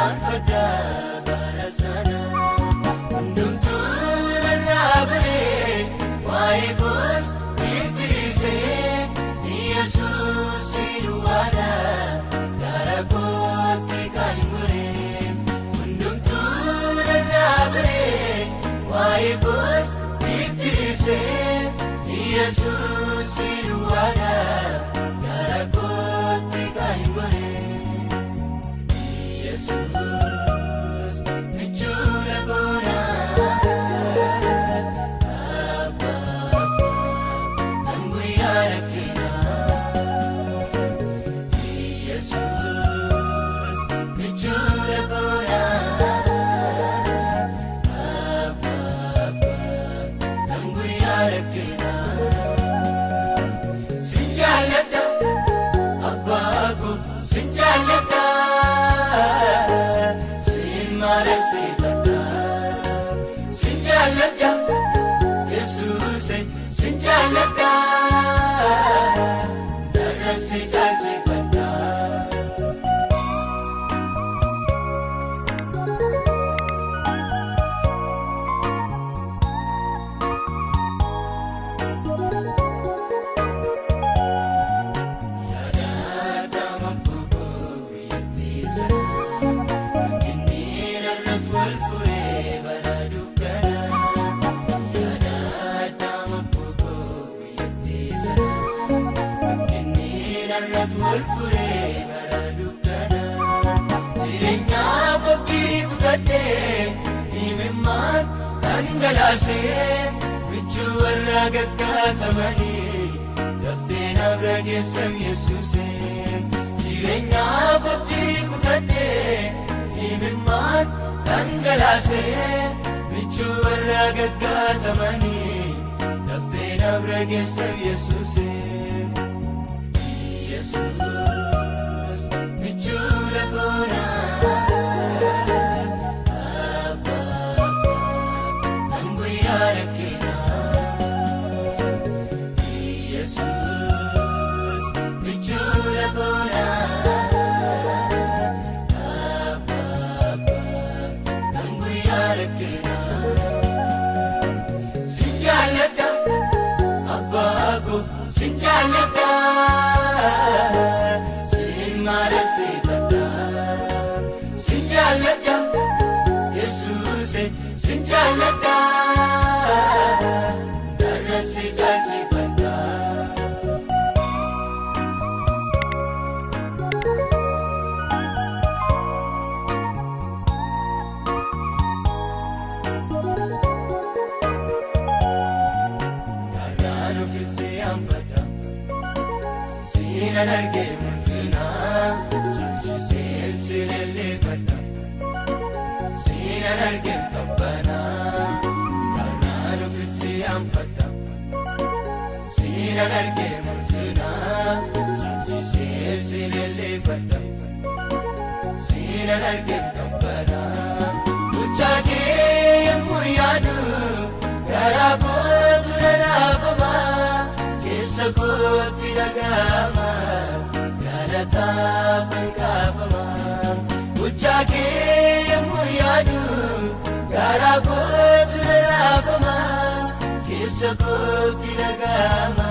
irraanfadha bara sana. Hundumtuu narraa goree waa'ee koos itti dhiisee Yesuus duwwaadha gara kootti kan goree. Hundumtuu narraa goree waa'ee koos itti dhiisee Yesuus duwwaadha gara kootti kan goree. Yesuus michuu lafoonaa abbaa kan guyyaa rakkinaa. Yesuus michuu lafoonaa abbaa kan guyyaa rakkinaa. Sin jaalladha abbaa koo sin jaalladha sin mararsiifadha. Sin jaalladha Yesuuse sin jaalladha darran si jaalchifadha. Yaadaadhaan abboo biyyattii sana inni irratti wal furee bara dukkana. Yaadaadhaan abboo biyyattii sana inni irratti wal furee bara dukkana. Jireenyaa qophii kutadhee himimmaan dhangalaasee michuu warra gaggaatamanii. Laftee na geessam Yesuusee jireenyaa qophii kutadhee himimmaan dhangalaasee michuu warra gaggaatamanii laftee na geessam Yesuusee. Yesuus michuu lafoonaa abbaa kan guyyaa rakkinaa. Yesuus michuu lafoonaa abbaa kan guyyaa rakkinaa. Sin jaalladha abbaa koo sin jaalladha sin mararsiifadha. Sin jaalladha Yesuuse sin jaalladha darran si jaalchifadha. Karaan ofiisi anfadha siinan argee mul'inaa caalchisee si leellifadha siinan argee qabbanaa. Karaan ofiisi anfadha siinan argee mul'inaa caalchisee si leellifadha siinan argee qabbanaa. Mucaa kee yemmuu yaadu garaa kootu nanaafama keessa kootti dhaga'ama galataaf hanqaafama. Mucaa kee yemmuu yaadu garaa kootu nanaafama keessa kootti dhaga'ama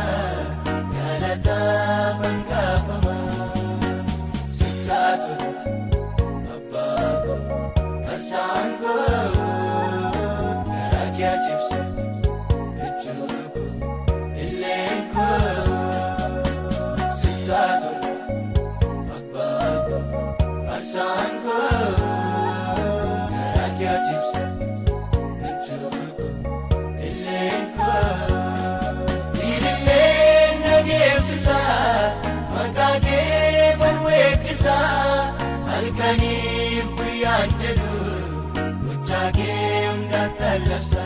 galataaf hanqaafama. Sittaatu abbaa koo arsaan koo garaa kee cibsu michuu koo illeen koo. Sittaatu abbaa koo arsaan koo garaa kee cibsu michuu koo illeen koo. Ililleen dhageessisa maqaa kee weeddisa halkaniif guyyaan jedhu gochaa kee hunda tallabsa.